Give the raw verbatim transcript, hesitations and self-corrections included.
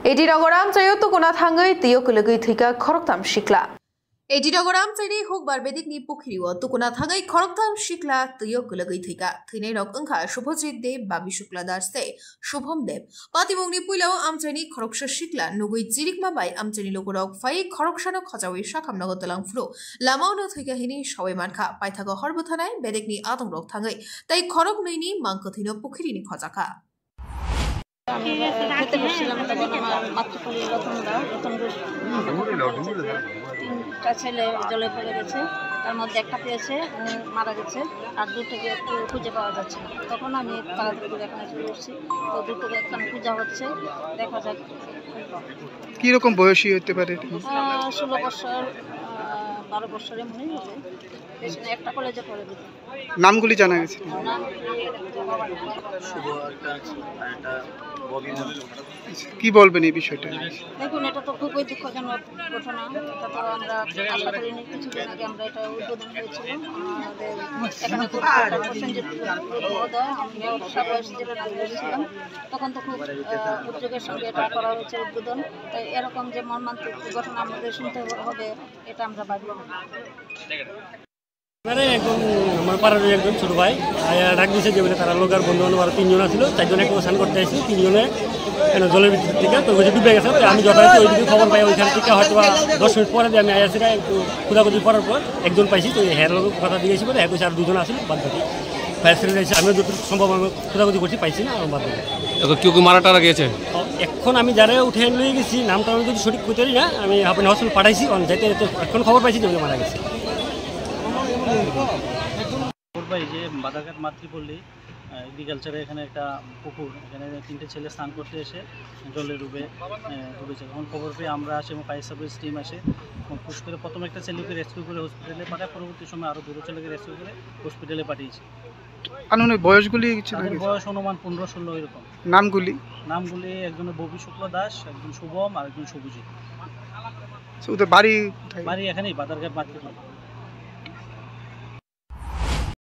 Edi Nogor amchaio tukuna thangwi twiyo kwlwgwi thwikha khoroktham sikla. Edi Nogor amchaini Hukbar Bedikni pukhirio tukuna thangwi khoroktham sikla twiyo kwlwgwi thwikha. Thwinairok wngkha Shubhajit Deb, Babi Shukla Das tei Shubham Deb. Patimungni puilao amchaini khoroksa sikla nugwi chirikma bai amchaini lugurok phaiwi khoroksano khojawi sakham nogo twlang phuru lamao no thwikha hini sawi mankha. Paithago hor bwthanai bedekni adongrok thangwi tei khoroknwini mang kwthwino pukhirini khojakha. আমি, আহ, খেতে বসছিলাম, তখন আমার মাতৃপল্লী রতন দা, রতন ঘোষ, তিনটা ছেলে জলে পড়ে গেছে, তার মধ্যে একটা পেয়েছে, উনি মারা গেছে, আর দুটোকে একটু খুঁজে পাওয়া যাচ্ছে না। তখন আমি তাড়াতাড়ি করে এখানে চলে এসেছি। তো দুটোকে এখন খোঁজা হচ্ছে, দেখা যাক। কিরকম বয়সী হতে পারে এটা? আহ, ষোলো বছর, আহ, বারো বছরে মনে হবে। পেছনে একটা কলেজে পড়ে দুটো। নামগুলি জানা গেছে? নাম শুভ একটা আছে, আর একটা ববি নাম। কি বলবেন এই বিষয়টা? দেখুন, এটা তো খুবই দুঃখজনক ঘটনা। এটা তো আমরা আশা করিনি। কিছুদিন আগে আমরা এটা উদ্বোধন হয়েছিল। আমাদের এখানে প্রসেনজিৎ মহোদয়, আমি মেয়র সাহেব এসেছিলেন, আমি এসেছিলাম। তখন তো খুব, আহ, উদ্যোগের সঙ্গে এটা করা হয়েছে উদ্বোধন। তাই এরকম যে মর্মান্তিক ঘটনা আমাদের শুনতে হবে, এটা আমরা ভাবি না। মানে একজন আমার পাড়ার একজন ছোট ভাই আয়া ডাক দিছে যে বলে তারা লোক আর বন্ধু বান্ধব আরো তিনজন আছিল, চারজন একসাথে স্নান করতে আসছিল, তিনজনে কেন জলের ভিতর থেকে তো ওই যে ডুবে গেছে। তো আমি যথারীতি ওইদিকে খবর পাই, ওইখান থেকে হয়তো বা দশ মিনিট পরে যে আমি আয়া সেটা একটু খোঁজাখুঁজি করার পর একজন পাইছি, তো হের কথা দিয়ে এসে বলে হ্যাঁ কইছে আর দুজন আছিল বাদ বাকি ফায়ার সার্ভিস এসে আমিও যতটুকু সম্ভব আমি খোঁজাখুঁজি করছি, পাইছি না আমার বাদ বাকি। এখন কেউ কি মারা টারা গেছে? তো এখন আমি যারা উঠে নিয়ে গেছি, নামটা আমি যদি সঠিক করতে পারি না, আমি আপনি হসপিটাল পাঠাইছি, অন যাইতে যাইতে এখন খবর পাইছি যে উনি মারা গেছে। খবর পাই যে বাদারঘাট মাতৃপল্লী, আহ, এগ্রিকালচারে এখানে একটা পুকুর, এখানে তিনটে ছেলে স্নান করতে এসে জলে ডুবে, আহ, ডুবেছে। তখন খবর পেয়ে আমরা আসি এবং ফায়ার সার্ভিস টিম আসে এবং পুশ করে প্রথমে একটা ছেলেকে রেস্কিউ করে হসপিটালে পাঠায়, পরবর্তী সময় আরও দুটো ছেলেকে রেস্কিউ করে হসপিটালে পাঠিয়েছি। আনুমানিক বয়সগুলি কিছু তাদের লাগে? বয়স অনুমান পনেরো ষোলো এরকম। নামগুলি? নামগুলি একজনের ববি শুক্ল দাস, একজন শুভম আর একজন শুভজিৎ। তো ওদের বাড়ি কোথায়? বাড়ি এখানেই, বাদারঘাট মাতৃপল্লী।